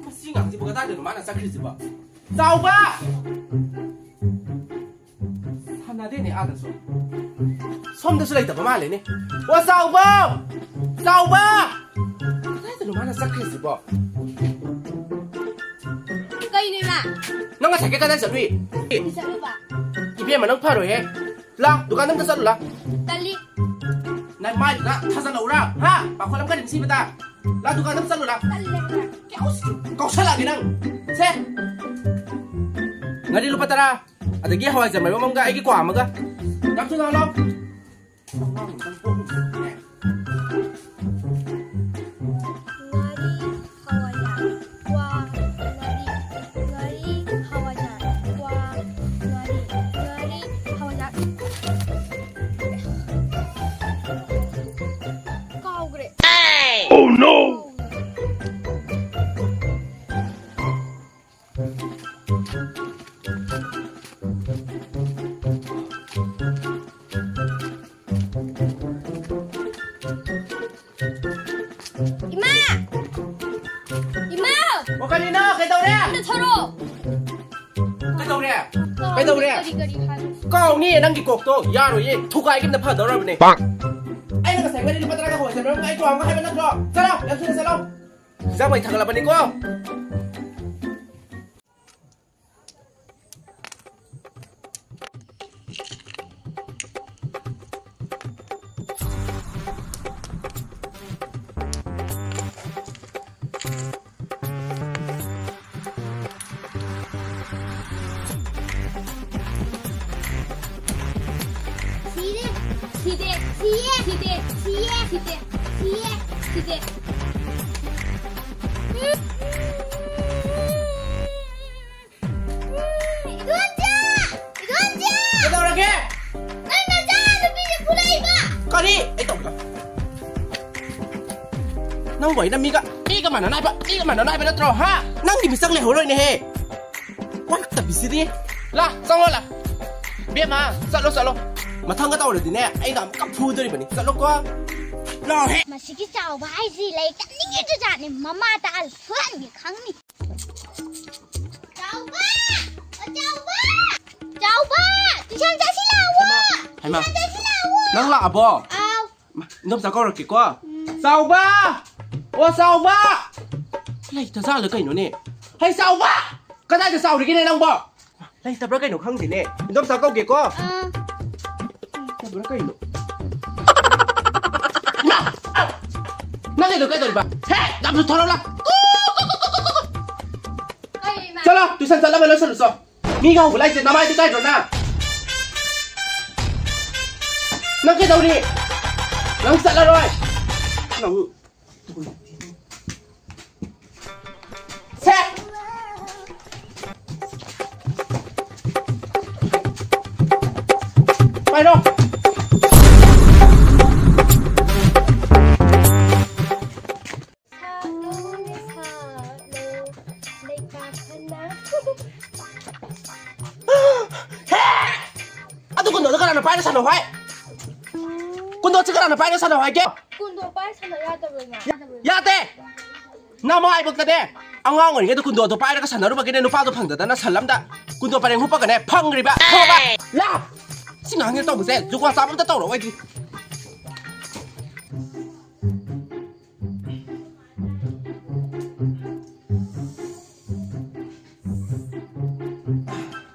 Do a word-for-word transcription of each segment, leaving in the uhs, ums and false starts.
ꯃꯁꯤ ꯉꯥꯡꯁꯤꯕꯨ ꯀꯗꯥꯏꯗꯅꯣ ꯃꯥꯅ ꯆꯠꯈ꯭ꯔꯤꯁꯤꯕꯣ? ꯆꯥꯎꯕ! ꯁꯥꯟꯅꯗꯦꯅꯦ ꯑꯥꯗꯁꯨ꯫ ꯁꯣꯝꯗꯁꯨ ꯂꯩꯇꯕ ꯃꯥꯜꯂꯦꯅꯦ꯫ ꯑꯣ, ꯆꯥꯎꯕ! ꯆꯥꯎꯕ! ꯀꯗꯥꯏꯗꯅꯣ ꯃꯥꯅ ꯆꯠꯈ꯭ꯔꯤꯁꯤꯕꯣ? ꯀꯩꯅꯣ ꯏꯃꯥ? ꯅꯪ ꯉꯁꯥꯏ ꯀꯗꯥꯏ ꯆꯠꯂꯨꯏ? ꯀꯩ ꯆꯠꯂꯨꯕ? ꯏꯕꯦꯝꯃ, ꯅꯪ ꯐꯔꯣꯏꯍꯦ꯫ ꯂꯥ, ꯗꯨꯀꯥꯟꯗ ꯑꯝꯇ ꯆꯠꯂꯨ ꯂꯥ꯫ ꯇꯜꯂꯤ꯫ ꯅꯪ ꯃꯥꯏꯗꯨꯗ ꯊꯥꯖꯜꯂꯧꯔꯥ? ꯍꯥ? ꯄꯥꯈꯣꯟ ꯑꯃ ꯀꯔꯤꯝ ꯁꯤꯕꯗ? ꯂꯥ, ꯗꯨꯀꯥꯟꯗ ꯑꯝꯇ ꯆꯠꯂꯨ ꯂꯥ꯫ ꯇꯜꯂꯦ ꯏꯃꯥ꯫ ꯀꯌꯥ ꯎꯁꯤꯠꯇ꯭ꯔꯤ? ꯀꯧꯁꯜꯂꯛꯑꯒꯦ ꯅꯪ꯫ ꯁꯦ꯫ ꯉꯥꯔꯤ ꯂꯨꯄꯥ ꯇꯔꯥ꯫ ꯑꯗꯒꯤ ꯍꯋꯥꯏꯖꯥꯔ ꯃꯔꯨꯝ ꯑꯃꯒ ꯑꯩꯒꯤ ꯀ꯭ꯋꯥ ꯑꯃꯒ꯫ ꯌꯥꯝ ꯊꯨꯅ ꯍꯜꯂꯣ꯫ ꯉꯥꯔꯤ, ꯍꯋꯥꯏꯖꯥꯔ, ꯀ꯭ꯋꯥ, ꯉꯥꯔꯤ, ꯉꯥꯔꯤ, ꯍꯋꯥꯏꯖꯥꯔ, ꯀ꯭ꯋꯥ, ꯉꯥꯔꯤ, ꯉꯥꯔꯤ, ꯍꯋꯥꯏꯖꯥꯔ꯫ ꯀꯥꯎꯒ꯭ꯔꯦ꯫ Oh no! ꯏꯃꯥ! ꯏꯃꯥ! ꯑꯣ, ꯀꯔꯤꯅꯣ? ꯀꯩꯗꯧꯔꯦ? ꯑꯝꯇ ꯊꯣꯔꯛꯑꯣ꯫ ꯀꯩꯗꯧꯔꯦ? ꯀꯥꯎꯔꯦ꯫ ꯀꯩꯗꯧꯔꯦ? ꯀꯔꯤ, ꯀꯔꯤ ꯍꯥꯏꯕ? ꯀꯥꯎꯅꯤꯌꯦ, ꯅꯪꯒꯤ ꯀꯣꯛꯇꯣ ꯌꯥꯔꯣꯏꯌꯦ, ꯊꯨꯒꯥꯏꯒꯤꯕꯅ ꯐꯗꯧꯔꯕꯅꯦ꯫ ꯑꯩꯅ ꯉꯁꯥꯏ ꯉꯥꯔꯤ ꯂꯨꯄꯥ ꯇꯔꯥꯒ ꯍꯋꯥꯏ ꯆꯅꯝ ꯑꯃꯒ ꯑꯩ ꯀ꯭ꯋꯥ ꯑꯃꯒ ꯍꯥꯏꯕ ꯅꯠꯇ꯭ꯔꯣ? ꯆꯠꯂꯣ, ꯌꯥꯝ ꯊꯨꯅ ꯆꯠꯂꯣ꯫ ꯍꯤꯟꯖꯥꯡ ꯃꯩ ꯊꯥꯒꯠꯂꯕꯅꯤꯀꯣ꯫ ꯁꯤꯔꯦ꯫ ꯁꯤꯗꯦ꯫ ꯁꯤꯌꯦ꯫ ꯁꯤꯗꯦ꯫ ꯁꯤꯌꯦ꯫ ꯁꯤꯗꯦ꯫ ꯁꯤꯌꯦ꯫ ꯁꯤꯗꯦ꯫ ꯏꯗꯣꯝꯆꯥ! ꯏꯗꯣꯝꯆꯥ! ꯀꯩꯗꯧꯔꯒꯦ? ꯅꯪ ꯅꯆꯥ ꯅꯨꯄꯤꯁꯦ ꯐꯨꯔꯛꯏꯕ! ꯀꯔꯤ? ꯑꯩ ꯇꯧꯒꯦ꯫ ꯅꯪꯕꯨ ꯑꯩꯅ ꯃꯤꯒ, ꯃꯤꯒ ꯃꯥꯟꯅꯅ ꯍꯥꯏꯕ, ꯃꯤꯒ ꯃꯥꯟꯅꯅ ꯍꯥꯏꯕ ꯅꯠꯇ꯭ꯔꯣ, ꯍꯥ? ꯅꯪꯒꯤ ꯃꯤꯆꯪ ꯂꯩꯍꯧꯔꯣꯏꯅꯦꯍꯦ꯫ ꯋꯥꯔꯛꯇꯕꯤꯁꯤꯗꯤ꯫ ꯂꯥ, ꯆꯪꯉꯣ ꯂꯥ꯫ ꯕꯦꯝꯃ, ꯆꯠꯂꯣ, ꯆꯠꯂꯣ꯫ ꯃꯊꯪꯒ ꯇꯧꯔꯗꯤꯅꯦ, ꯑꯩꯅ ꯑꯃꯨꯛꯀ ꯐꯨꯗꯣꯔꯤꯕꯅꯤ꯫ ꯆꯠꯂꯣꯀꯣ꯫ ꯃꯁꯤꯒꯤ ꯆꯥꯎꯕ ꯍꯥꯏꯁꯤ ꯂꯥꯏꯔꯤꯛ ꯇꯝꯅꯤꯡꯉꯤꯗꯨ ꯖꯥꯠꯅꯤ꯫ ꯃꯃꯥ ꯇꯥꯛꯑ ꯐꯨꯍꯟꯒꯦ ꯈꯪꯅꯤ꯫ ꯆꯥꯎꯕ! ꯑꯣ, ꯆꯥꯎꯕ! ꯆꯥꯎꯕ! ꯇꯨꯏꯁꯟ ꯆꯠꯁꯤ ꯂꯥꯛꯑꯣ! ꯍꯩꯃꯥ! ꯇꯨꯏꯁꯟ ꯆꯠꯁꯤ ꯂꯥꯛꯑꯣ! ꯅꯪ ꯂꯥꯛꯑꯕꯣ? ꯑꯥꯎ꯫ ꯃꯥ, ꯏꯟꯗꯣꯝꯆꯥ ꯀꯧꯔꯛꯀꯦꯀꯣ꯫ ꯎꯝ꯫ ꯆꯥꯎꯕ! ꯑꯣ, ꯆꯥꯎꯕ! ꯂꯩꯇ ꯖꯥꯠꯂ ꯀꯩꯅꯣꯅꯦ? ꯍꯩ, ꯆꯥꯎꯕ! ꯀꯗꯥꯏꯗ ꯆꯥꯎꯔꯤꯒꯦꯅꯦ ꯅꯪꯕꯣ? ꯂꯩꯇꯕ꯭ꯔꯥ ꯀꯩꯅꯣ ꯈꯪꯗꯦꯅꯦ꯫ ꯏꯟꯗꯣꯝꯆꯥ ꯀꯧꯒꯦꯀꯣ꯫ ꯑꯥ꯫ ꯂꯩꯇꯕ꯭ꯔꯥ ꯀꯩꯅꯣ? ꯏꯃꯥ! ꯅꯪꯒꯤꯗꯣ ꯀꯩꯗꯧꯔꯤꯕ? ꯍꯦ! ꯌꯥꯝꯁꯨ ꯊꯣꯔꯛꯂ! ꯀꯩ ꯏꯃꯥ? ꯆꯠꯂꯣ, ꯇꯨꯏꯁꯟ ꯆꯠꯂꯝꯃ ꯂꯣꯏꯁꯜꯂꯨꯆꯣ꯫ ꯃꯤꯒ ꯍꯧꯕ ꯂꯥꯏꯁꯦ ꯅꯃꯥꯏꯗꯤ ꯀꯥꯏꯗ꯭ꯔꯣ ꯅꯪ? ꯅꯪ ꯀꯩꯗꯧꯔꯤ? ꯅꯪ ꯆꯠꯂꯔꯣꯏ꯫ ꯅꯪ ꯁꯦ! ꯄꯥꯏꯔꯣ! ꯁꯥꯠꯂꯣꯅꯦ, ꯁꯥꯠꯂꯣ, ꯂꯩꯄꯥꯛ ꯍꯟꯅ꯫ ꯍꯦ! ꯑꯗꯨ ꯀꯨꯟꯗꯣꯗꯣ ꯀꯅꯥꯅ ꯄꯥꯏꯔ ꯁꯥꯟꯅꯧ ꯍꯥꯏ? ꯀꯨꯟꯗꯣꯁꯤ ꯀꯅꯥꯅ ꯄꯥꯏꯔ ꯁꯥꯟꯅꯧ ꯍꯥꯏꯒꯦ? ꯀꯨꯟꯗꯣ ꯄꯥꯏꯔ ꯁꯥꯟꯅ ꯌꯥꯗꯕ꯭ꯔꯣ, ꯏꯃꯥ? ꯌꯥꯗꯕ꯭ꯔꯣ? ꯌꯥꯗꯦ! ꯅꯃꯥꯏꯃꯛꯇꯅꯦ! ꯑꯉꯥꯡ ꯑꯣꯏꯔꯤꯉꯩꯗ ꯀꯨꯟꯗꯣꯗꯣ ꯄꯥꯏꯔꯒ ꯁꯥꯟꯅꯔꯨꯕꯒꯤꯅꯦ ꯅꯨꯄꯥꯗꯣ ꯐꯪꯗꯗꯅ ꯁꯟ ꯑꯝꯗ ꯀꯨꯟꯗꯣ ꯄꯔꯦꯡ ꯍꯨꯞꯄꯒꯅꯦ ꯐꯪꯈ꯭ꯔꯤꯕ, ꯈꯪꯉꯕ? ꯂꯥ! ꯁꯤ ꯉꯥꯡꯉꯦ ꯇꯧꯕꯁꯦ ꯖꯨꯒꯣꯠ ꯆꯥꯕ ꯑꯝꯇ ꯇꯧꯔꯛꯑꯣꯏꯗꯤ꯫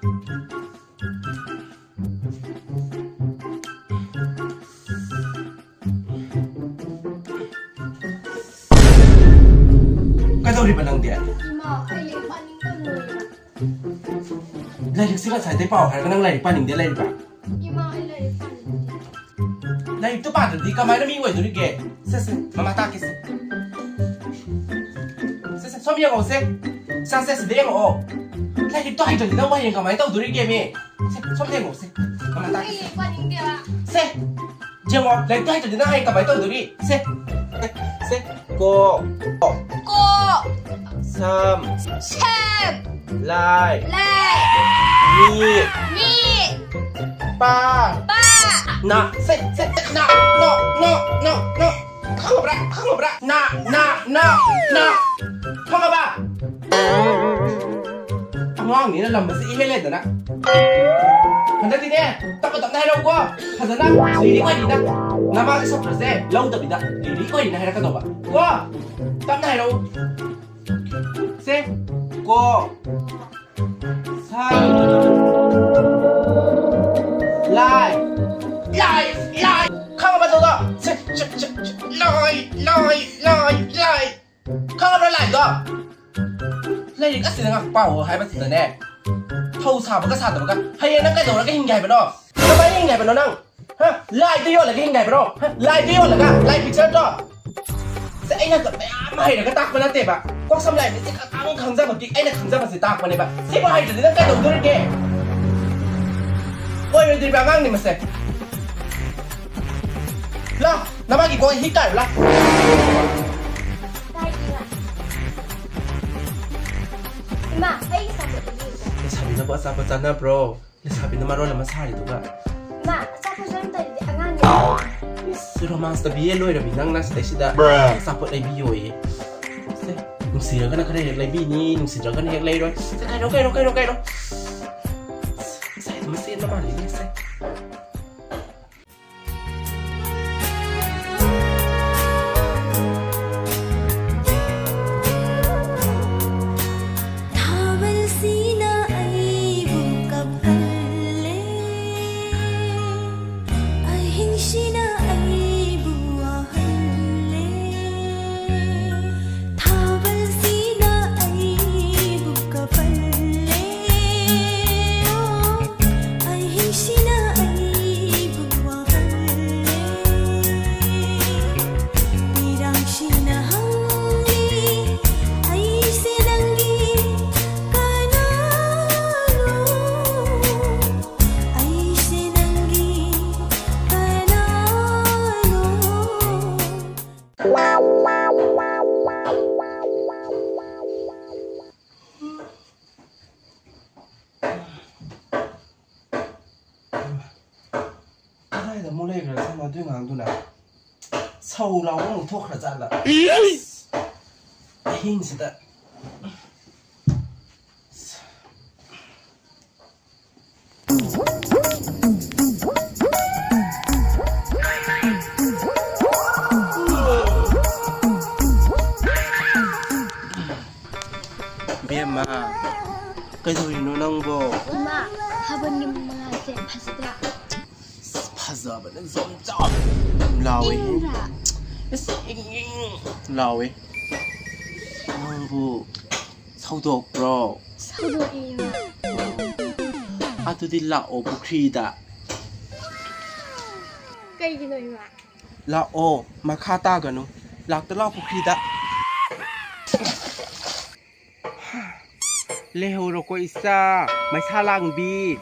ꯀꯩꯗꯧꯔꯤꯕ ꯅꯪꯗꯤ? ꯏꯃꯥ, ꯑꯩ ꯂꯥꯏꯔꯤꯛ ꯄꯥꯅꯤꯡꯗꯕ ꯂꯣꯏꯔꯦ꯫ ꯂꯥꯏꯔꯤꯛꯁꯦ ꯉꯁꯥꯏꯗꯩ ꯄꯥꯎ ꯍꯥꯏꯔꯒ ꯅꯪ ꯂꯥꯏꯔꯤꯛ ꯄꯥꯅꯤꯡꯗꯦ ꯂꯩꯔꯤꯕ? ꯏꯃꯥ, ꯑꯩ ꯂꯥꯏꯔꯤꯛ ꯄꯥꯅꯤꯡꯗꯦ꯫ ꯂꯥꯏꯔꯤꯛꯇꯣ ꯄꯥꯗ꯭ꯔꯗꯤ ꯀꯃꯥꯏꯅ ꯃꯤ ꯑꯣꯏꯗꯣꯔꯤꯒꯦ? ꯁꯦ, ꯁꯦ, ꯃꯃꯥ ꯇꯥꯛꯀꯦꯁꯦ꯫ ꯁꯦ, ꯁꯦ, ꯁꯣꯝ ꯌꯦꯡꯉꯛꯑꯣꯁꯦ꯫ ꯁꯦ, ꯁꯦ, ꯁꯤꯗ ꯌꯦꯡꯉꯛꯑꯣ꯫ ꯂꯥꯏꯔꯤꯛꯇꯣ ꯍꯩꯇ꯭ꯔꯗꯤ ꯅꯪꯕꯨ ꯍꯌꯦꯡ ꯀꯃꯥꯏꯅ ꯇꯧꯗꯣꯔꯤꯒꯦ, ꯃꯤ? ꯁꯦ, ꯁꯣꯝꯗ ꯌꯦꯡꯉꯛꯑꯣꯁꯦ꯫ ꯃꯃꯥ ꯇꯥꯛꯀꯦꯁꯦ꯫ ꯑꯩ ꯄꯥꯅꯤꯡꯗꯦꯕ꯫ ꯁꯦ, ꯌꯦꯡꯉꯣ, ꯂꯥꯏꯔꯤꯛꯇꯣ ꯍꯩꯇ꯭ꯔꯗꯤ ꯅꯪ ꯍꯌꯦꯡ ꯀꯃꯥꯏꯅ ꯇꯧꯗꯣꯔꯤ? ꯁꯦ, ꯁꯦ, ꯀꯣ, ꯀꯣ꯫ ꯁꯝ꯫ ꯁꯦꯝ꯫ ꯂꯥꯏ꯫ ꯂꯥꯏ꯫ ꯃꯤ꯫ ꯃꯤ꯫ ꯄꯥ꯫ ꯄꯥ꯫ ꯅꯥ꯫ ꯁꯦ, ꯁꯦ, ꯁꯦ, ꯅꯥ, ꯅꯣ, ꯅꯣ, ꯅꯣ, ꯅꯣ꯫ ꯈꯪꯉꯕ꯭ꯔꯥ? ꯈꯪꯉꯕ꯭ꯔꯥ? ꯅꯥ, ꯅꯥ, ꯅꯥ, ꯅꯥ꯫ ꯈꯪꯉꯕ? ꯑꯉꯥꯡꯅꯤꯅ ꯂꯝꯕꯁꯦ ꯏꯍꯦꯜꯂꯦꯗꯅ꯫ ꯍꯟꯗꯛꯇꯤꯅꯦ, ꯇꯞꯅ ꯇꯞꯅ ꯍꯥꯏꯔꯛꯎꯀꯣ꯫ ꯐꯖꯅ ꯂꯤꯔꯤꯛ ꯑꯣꯏꯔꯤꯅ ꯅꯃꯥꯒꯤ ꯁꯞꯄꯔꯁꯦ ꯂꯧꯗꯕꯤꯗ ꯂꯤꯔꯤꯛ ꯑꯣꯏꯔꯤꯅ ꯍꯥꯏꯔꯛꯀꯗꯧꯕ ꯀꯣ꯫ ꯇꯞꯅ ꯍꯥꯏꯔꯛꯎ꯫ ꯁꯦ꯫ ꯀꯣ꯫ ꯁꯥ꯫ ꯂꯥꯏ꯫ ꯂꯥꯏ꯫ ꯂꯥꯏ꯫ ꯈꯪꯉꯕ ꯑꯗꯨꯗꯣ? ꯁꯦ, ꯁꯦ, ꯁꯦ, ꯁꯦ꯫ ꯂꯥꯏ꯫ ꯂꯥꯏ꯫ ꯂꯥꯏ꯫ ꯂꯥꯏ꯫ ꯈꯪꯉꯕ꯭ꯔꯥ ꯂꯥꯏꯗꯣ? ꯂꯥꯏꯔꯤꯛ ꯑꯁꯤꯗ ꯉꯥꯏꯍꯥꯛ ꯄꯥꯎ ꯍꯥꯏꯕꯁꯤꯗꯅꯦ, ꯊꯧ ꯁꯥꯕꯒ ꯁꯥꯗꯕꯒ ꯍꯌꯦꯡ ꯅꯪ ꯀꯩꯗꯧꯔꯒ ꯍꯤꯡꯒꯦ ꯍꯥꯏꯕꯅꯣ? ꯀꯃꯥꯏꯅ ꯍꯤꯡꯒꯦ ꯍꯥꯏꯕꯅꯣ ꯅꯪ? ꯍꯥ? ꯂꯥꯏꯗꯣ ꯌꯣꯜꯂꯒ ꯍꯤꯡꯒꯦ ꯍꯥꯏꯕ꯭ꯔꯣ? ꯍꯥ? ꯂꯥꯏꯗꯣ ꯌꯣꯜꯂꯒ? ꯂꯥꯏ ꯄꯤꯛꯆꯔꯗꯣ? ꯁꯦ, ꯑꯩꯅ ꯃꯌꯥꯝ ꯍꯩꯔꯒ ꯇꯥꯛꯄ ꯅꯠꯇꯦꯕ꯫ ꯀꯣꯛ ꯁꯝ ꯂꯥꯏ ꯃꯤꯠꯁꯦ ꯈꯛꯇꯪ ꯈꯪꯖꯕꯒꯤ ꯑꯩꯅ ꯈꯪꯖꯕꯁꯦ ꯇꯥꯛꯄꯅꯦꯕ꯫ ꯁꯤꯕꯨ ꯍꯩꯇ꯭ꯔꯗꯤ ꯅꯪ ꯀꯩꯗꯧꯗꯣꯔꯤꯒꯦ? ꯑꯣꯏꯔꯣꯏꯗꯣꯔꯤꯕ ꯑꯉꯥꯡꯅꯤ ꯃꯁꯦ꯫ ꯂꯥ, ꯅꯃꯥꯒꯤ ꯀꯣꯛ ꯍꯤꯛ ꯀꯥꯏꯔꯨ ꯂꯥ꯫ ꯏꯃꯥ, ꯑꯩꯒꯤ ꯁꯥꯃꯨꯗꯨꯗꯤ꯫ ꯂꯩꯁꯥꯕꯤꯅꯕꯨ ꯑꯆꯥꯄꯣꯠ ꯆꯥꯅꯕ꯭ꯔꯣ? ꯂꯩꯁꯥꯕꯤꯅ ꯃꯔꯣꯜ ꯑꯃ ꯁꯥꯔꯤꯗꯨꯒ꯫ ꯏꯃꯥ, ꯑꯆꯥꯄꯣꯠ ꯆꯥꯔꯝꯗꯥꯏꯗꯗꯤ ꯑꯉꯥꯡꯅꯦ꯫ ꯏꯁ, ꯔꯣꯃꯥꯟꯁꯇ ꯕꯤ ꯑꯦ ꯂꯣꯏꯔꯕꯤ ꯅꯪꯅ ꯁꯤꯗꯩꯁꯤꯗ ꯑꯆꯥꯄꯣꯠ ꯂꯩꯕꯤꯌꯣꯌꯦ꯫ ꯁꯦ, ꯅꯨꯡꯁꯤꯔꯒꯅ ꯈꯔ ꯍꯦꯛ ꯂꯩꯕꯤꯅꯤ, ꯅꯨꯡꯁꯤꯗ꯭ꯔꯒꯅ ꯍꯦꯛ ꯂꯩꯔꯣꯏ꯫ ꯁꯦ, ꯀꯩꯅꯣ, ꯀꯩꯅꯣ, ꯀꯩꯅꯣ, ꯀꯩꯅꯣ? ꯉꯁꯥꯏꯗꯣ ꯃꯆꯦ ꯑꯃ ꯃꯥꯜꯂꯤꯅꯦ, ꯁꯦ꯫ ꯊꯥꯕꯜꯁꯤꯅ ꯑꯩꯕꯨ ꯀꯞꯍꯜꯂꯦ, ꯑꯍꯤꯡꯁꯤꯅ ꯑꯩꯕꯨ ꯋꯥꯍꯜꯂꯦ꯫ ꯊꯥꯕꯜꯁꯤꯅ ꯑꯩꯕꯨ ꯀꯞꯍꯜꯂꯦ, ꯑꯣ, ꯑꯍꯤꯡꯁꯤꯅ ꯑꯩꯕꯨ ꯋꯥꯍꯜꯂꯦ꯫ ꯏꯔꯥꯡꯁꯤꯅ ꯍꯪꯂꯤ, ꯑꯩꯁꯦ ꯅꯪꯒꯤ ꯀꯅꯥꯅꯣ? ꯑꯩꯁꯦ ꯅꯪꯒꯤ ꯀꯅꯥꯅꯣ? ꯀꯗꯥꯏꯗ ꯑꯃꯨꯛ ꯂꯩꯈ꯭ꯔꯖꯥꯠꯅꯣ ꯑꯗꯨꯏ ꯑꯉꯥꯡꯗꯨꯅ? ꯑꯁ, ꯊꯧ ꯂꯥꯎꯕ ꯑꯃꯨꯛ ꯊꯣꯛꯈ꯭ꯔꯖꯥꯠꯂ? ꯑꯍꯤꯡꯁꯤꯗ꯫ ꯕꯦꯝꯃ, ꯀꯩꯗꯧꯔꯤꯅꯣ ꯅꯪꯕꯣ? ꯏꯃꯥ, ꯊꯥꯕꯜꯒꯤ ꯃꯉꯥꯜꯁꯦ ꯐꯖꯗ꯭ꯔꯥ? ꯑꯁ, ꯐꯖꯕꯅ ꯖꯣꯝ ꯖꯣꯝ ꯂꯥꯎꯋꯦ꯫ ꯏꯪꯗ꯭ꯔꯥ? ꯑꯁ, ꯏꯪ ꯏꯪ ꯂꯥꯎꯋꯦ꯫ ꯅꯪꯕꯨ ꯁꯧꯗꯣꯛꯄ꯭ꯔꯣ? ꯁꯧꯗꯣꯛꯏ, ꯏꯃꯥ꯫ ꯑꯗꯨꯗꯤ ꯂꯥꯛꯑꯣ ꯄꯨꯈ꯭ꯔꯤꯗ꯫ ꯀꯩꯒꯤꯅꯣ, ꯏꯃꯥ? ꯂꯥꯛꯑꯣ, ꯃꯈꯥ ꯇꯥꯒꯅꯨ꯫ ꯂꯥꯛꯇ ꯂꯥꯛꯑꯣ ꯄꯨꯈ꯭ꯔꯤꯗ꯫ ꯂꯩꯍꯧꯔꯣꯀꯣ ꯏꯆꯥ, ꯃꯩꯁꯥ ꯂꯥꯡꯕꯤ꯫